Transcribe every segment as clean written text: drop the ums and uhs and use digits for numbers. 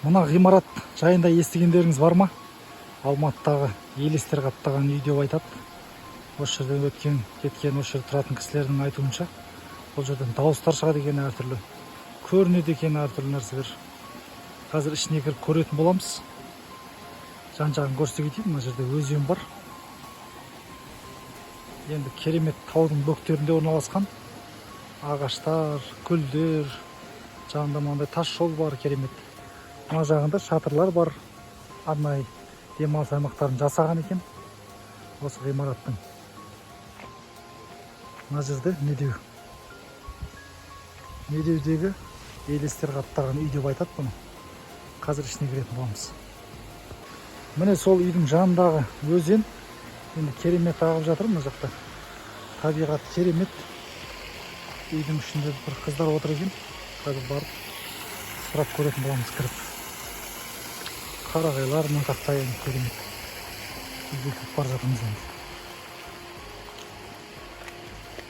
Мына ғимарат жайында естігендеріңіз бар ма? Алматыдағы елестер қаптаған үй деп айтады. Осы жерден өткен, кеткен, осы жерде тұратын кісілердің айтуынша, бұл жерден дауыстар шығады екен әртүрлі, көрінеді екен әртүрлі нәрселер. Қазір ішіне кіріп көретін боламыз. Жан жағын көрсете кетейін. Мына жерде өзен бар. Енді керемет таудың бөктерінде орналасқан ағаштар, гүлдер, жанында мынандай тас жол бар, керемет. Мына жағында шатырлар бар, арнайы демалыс аймақтарын жасаған екен осы ғимараттың. Мына жерде Медеу, Медеудегі елестер қаптаған үй деп айтады бұны. Қазір ішіне кіретін боламыз. Міне, сол үйдің жанындағы өзен енді керемет ағып жатыр. Мына жақта табиғат керемет. Үйдің ішінде бір қыздар отыр екен, қазір барып сұрап көретін боламыз кіріп. Қарағайлар мына жақта енді керемет. Үйге кіріп бара жатырмыз енді.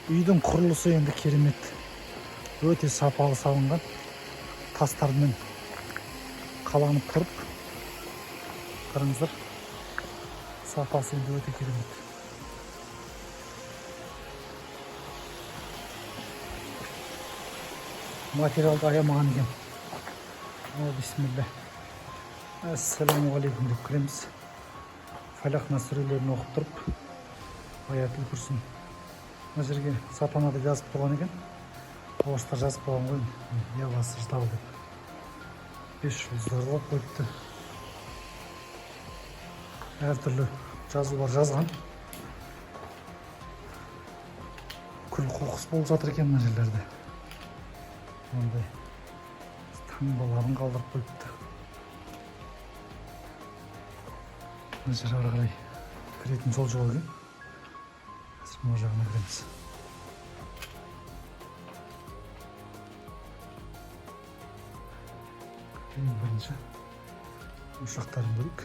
Үйдің құрылысы енді керемет, өте сапалы салынған, тастармен қаланып тұрып, қараңыздар, сапасы енді өте керемет. Материалды аямаған екен. О, бисмилля, ассалаумағалейкум деп кіреміз. Фалақ, Нас сүрелерін оқып тұрып, аятул күрсін. Мына жерге сатана деп жазып қойған екен, орыстар жазып қойған ғой енді, я вас ждал деп. Бес жұлдыздарды қойып қойыпты, әртүрлі жазулар жазған. Күл қоқыс болып жатыр екен мына жерлерде, мынандай таңбаларын қалдырып қойыпты. Мына жер ары қарай кіретін жол жоқ екен. Қазір мына жағына кіреміз. Ең бірінші ошақтарын көрейік.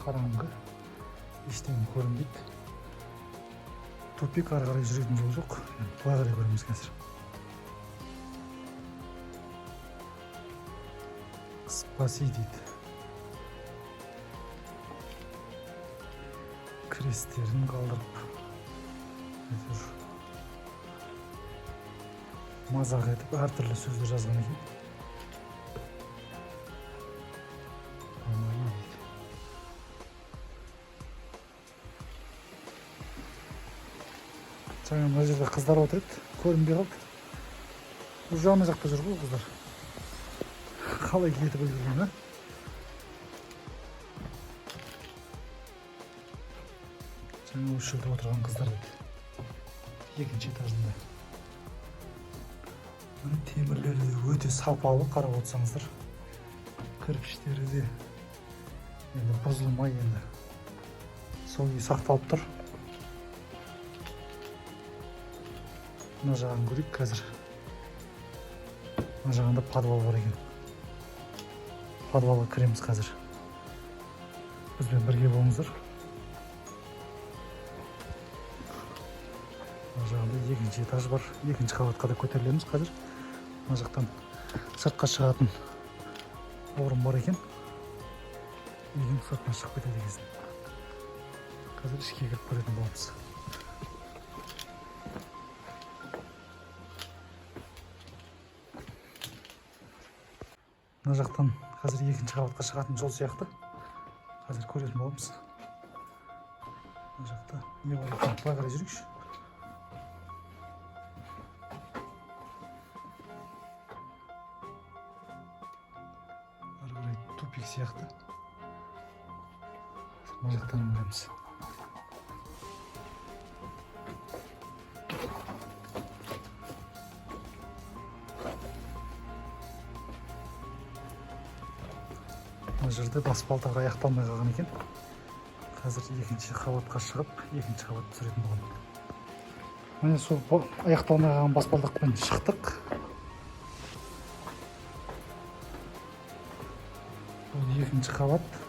Қараңғы, ештеңе көрінбейді, тупик, ары қарай жүретін жол жоқ. Енді былай қарай көреміз қазір. Спаси дейді. Крестерін қалдырып, әйтеуір мазақ етіп әртүрлі сөздер жазған екен. Помоги дейді. Жаңа мына жерде қыздар отыр еді, көрінбей қалды. Уже ана жақта жүр ғой қыздар, қалай кетіп үлгерген, а? Жаңа осы жерде отырған қыздар еді, екінші этажында. Міне, темірлері де өте сапалы, қарап отырсаңыздар, кірпіштері де енді бұзылмай, енді сол күйі сақталып тұр. Мына жағын көрейік қазір. Мына жағында подвал бар екен, подвалға кіреміз қазір, бізбен бірге болыңыздар. Мына жағында екінші этаж бар, екінші қабатқа да көтерілеміз қазір. Мына жақтан сыртқа шығатын орын бар екен, үйдің сыртына шығып кетеді екенсің. Қазір ішке кіріп көретін боламыз. Мына жақтан қазір екінші қабатқа шығатын жол сияқты, қазір көретін боламыз. Мына жақта не бар екен? Былай қарай жүрейікші. Ары қарай тупик сияқты. Мына жақтан көреміз. Мына жерде баспалдақ аяқталмай қалған екен. Қазір екінші қабатқа шығып, екінші қабат түсіретін боламын. Міне, сол аяқталмай қалған баспалдақпен шықтық. Бұл екінші қабат.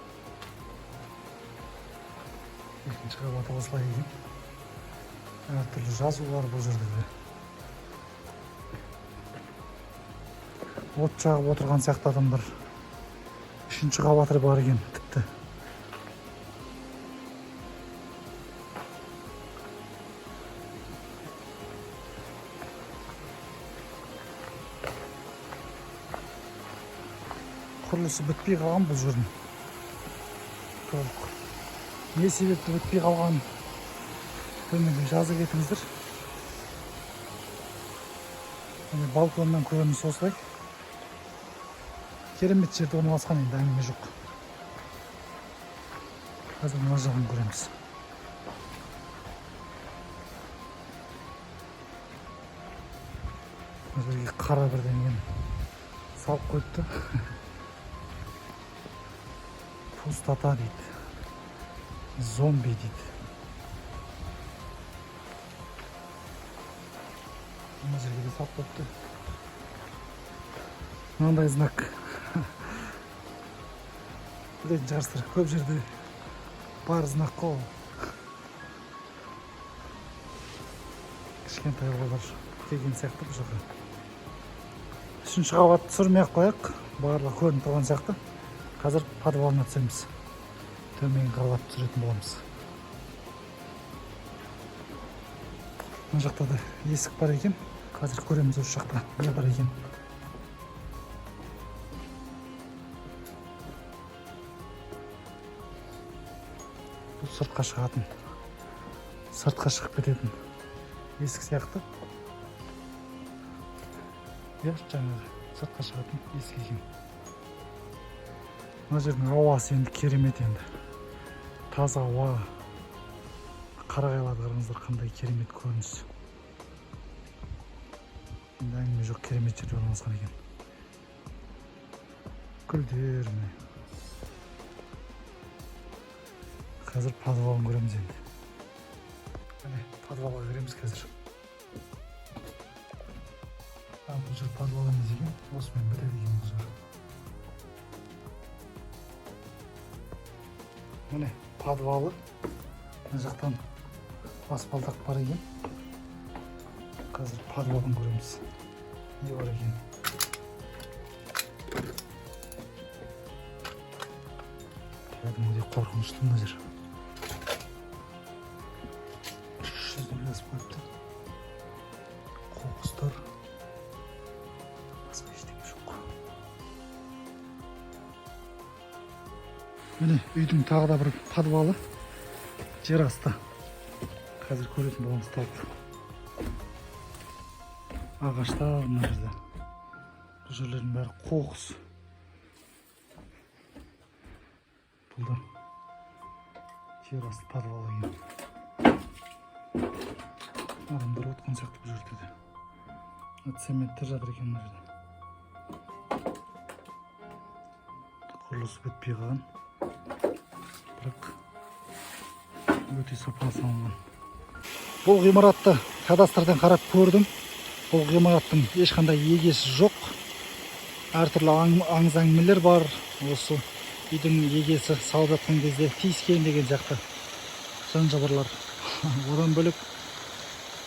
Екінші қабаты осылай екен. Әртүрлі жазулар бұл жерде де. От жағып отырған сияқты адамдар. Үшінші қабаты бар екен тіпті. Құрылысы бітпей қалған бұл жердің толық. Не себепті бітпей қалғанын төменде жаза кетіңіздер. Міне, балконнан көрініс осылай. Керемет жерде орналасқан, енді әңгіме жоқ. Қазір мына жағын көреміз. Мына жерге қара бірдеңені салып қойыпты. Пустота дейді, зомби дейді. Мына жерге де салып қойыпты мынандай знак. Білетін шығарсыздар, көп жерде бар знак қой ол. Кішкентай балалар келген сияқты бұл жаққа. Үшінші қабатты түсірмей ақ қояйық, барлығы көрініп тұрған сияқты. Қазір подвалына түсеміз, төменгі қабатты түсіретін боламыз. Мына жақта да есік бар екен, қазір көреміз осы жақта не бар екен. Бұл сыртқа шығатын, сыртқа шығып кететін есік сияқты. Иә, жаңағы сыртқа шығатын есік екен. Мына жердің ауасы енді керемет, енді таза ауа. Қарағайларды қараңыздар, қандай керемет көрініс. Енді әңгіме жоқ, керемет жерде орналасқан екен. Гүлдер, міне. Қазір подвалын көреміз енді. Міне, подвалға кіреміз қазір. А, бұл жер подвал емес екен, осымен бітеді екен бұл жер. Міне, подвалы. Мына жақтан баспалдақ бар екен. Қазір подвалын көреміз, не бар екен. Кәдімгідей қорқынышты мына жер. 300 деп жазып қойыпты. Қоқыстар, басқа ештеңе жоқ. Міне, үйдің тағы да бір подвалы, жер асты. Қазір көретін боламыз толық. Ағаштар мына жерде, бұл жерлердің бәрі қоқыс. Бұл да жер асты подвалы екен. Адамдар отқан сияқты бұл жерде де. Мына цементтер жатыр екен мына жерде. Құрылысы бітпей қалған, бірақ өте сапалы салынған. Бұл ғимаратты кадастрдан қарап көрдім. Бұл ғимараттың ешқандай егесі жоқ. Әртүрлі аңыз әңгімелер бар, осы үйдің егесі салып жатқан кезде тиіскен деген сияқты жан жабырлар. Одан бөлек,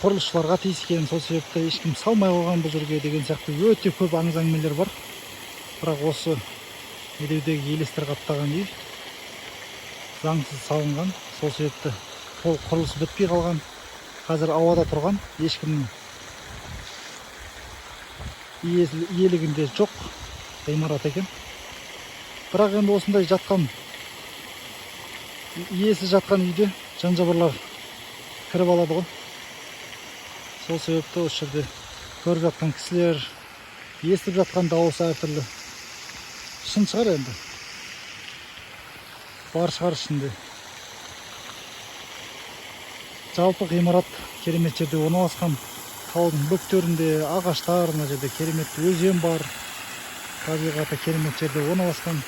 құрылысшыларға тиіскен, сол себепті ешкім салмай қойған бұл жерге деген сияқты өте көп аңыз әңгімелер бар. Бірақ осы Медеудегі елестер қаптаған үй заңсыз салынған, сол себепті толық құрылысы бітпей қалған, қазір ауада тұрған, ешкімнің иелігінде жоқ ғимарат екен. Бірақ енді осындай жатқан, иесіз жатқан үйде жан жабырлар кіріп алады ғой. Сол себепті осы жерде көріп жатқан кісілер, естіп жатқан дауыс әртүрлі. Шын шығар енді, бар шығар ішінде. Жалпы ғимарат керемет жерде орналасқан, таудың бөктерінде, ағаштар, мына жерде керемет өзен бар. Табиғаты керемет жерде орналасқан,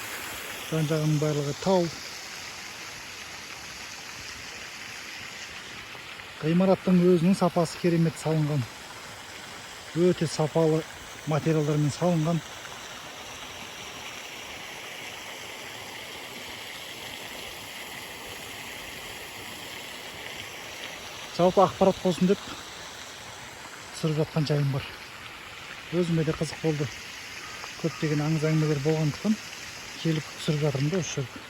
жан жағының барлығы тау. Ғимараттың өзінің сапасы керемет салынған, өте сапалы материалдармен салынған. Жалпы ақпарат болсын деп түсіріп жатқан жайым бар. Өзіме де қызық болды. Көптеген аңыз әңгімелер болғандықтан, келіп түсіріп жатырмын да осы жерді.